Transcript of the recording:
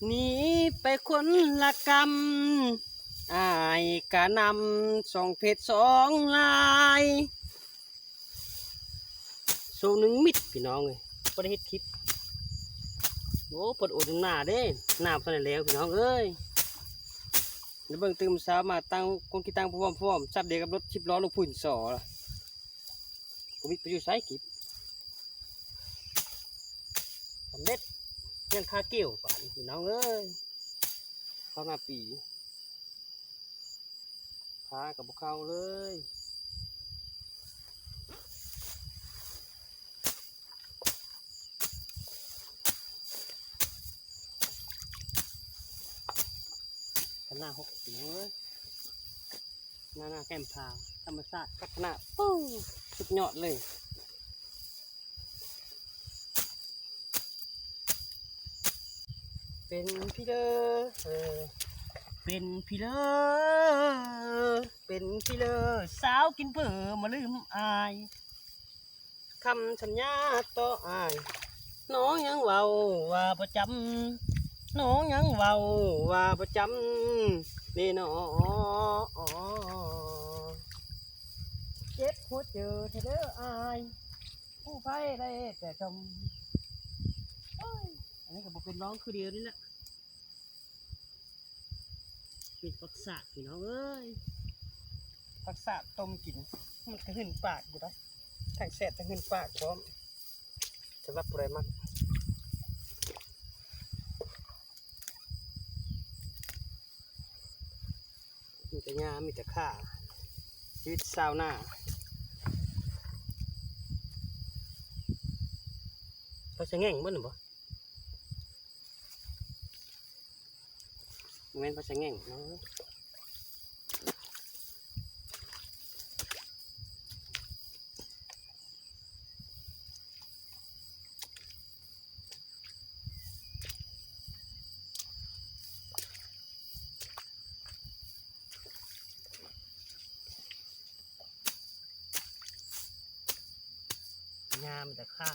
ໜີໄປຄົນລະກຳ ອ້າຍກະນຳສອງເພັດສອງລາຍ ໂຊງໜຶ່ງມິດພີ່ນ້ອງເອີຍ ບໍ່ໄດ້ເຮັດຄລິບ. ໂອ້ ເພິ່ນອົດໜ້າເດ້ ໜ້າບໍ່ທັນໄດ້ແລ້ວພີ່ນ້ອງເອີຍ. ໄດ້ເບິ່ງຕື່ມເຊົ້າມາ ຕ່າງຄົນຄິດຕ່າງພວມໆ ສັບດຽວກັບລົດສິບລໍ້ລູກຜືນສໍ ບໍ່ມີໄປຢູ່ໃສ ຄລິບສຳເລັດ ຍັງຄາກ່ຽວບາດນີ້ພີ່ນ້ອງເອີຍ. ເຂົ້າໜ້າປີ ພາກໍບໍ່ເຂົ້າເລີຍ. ຄັນໜ້າຫົກປີເອີຍ ໜ້າ ໜ້າແຄມພາ ທຳມະຊາດຄັກຂະໜາດ ປູ້ ສຸດຍອດເລີຍ. ເປັນພີເລີ ເອີ ເປັນພີເລີ ເປັນພີເລີ ສາວກິນເຜີມາລືມອາຍ ຄຳສັນຍາຕໍ່ອ້າຍ ນ້ອງຍັງເວົ້າວ່າບໍ່ຈຳ ນ້ອງຍັງເວົ້າວ່າບໍ່ຈຳເດ້ນໍ. ເຈັບຫົວເຈີແທ້ເດີອ້າຍ ຜູ້ໃຜໄດ້ແຕ່ຈົ່ມ. ໂອ້ຍ ອັນນີ້ກໍບໍ່ເປັນ ລອງຄືດຽວນີ້ແຫຼະ. ມີຜັກສາດພີ່ນ້ອງເອີຍ ຜັກສາດຕົ້ມກິນ ມັນກະຫຶ່ນປາກຢູ່ໄດ໋ ທັງແຊບທັງຫຶ່ນປາກພ້ອມ ສຳລັບຜູ້ໃດມັກ. ມີແຕ່ຫຍ້າ ມີແຕ່ຂ້າ ຊີວິດຊາວນາ. ເຂົາສະແຫງເບິດນັ້ນບໍ່? ບໍ່ແມ່ນ ເຂົາສະແຫງເນາະ. ຫຍ້າມີແຕ່ຂ້າ.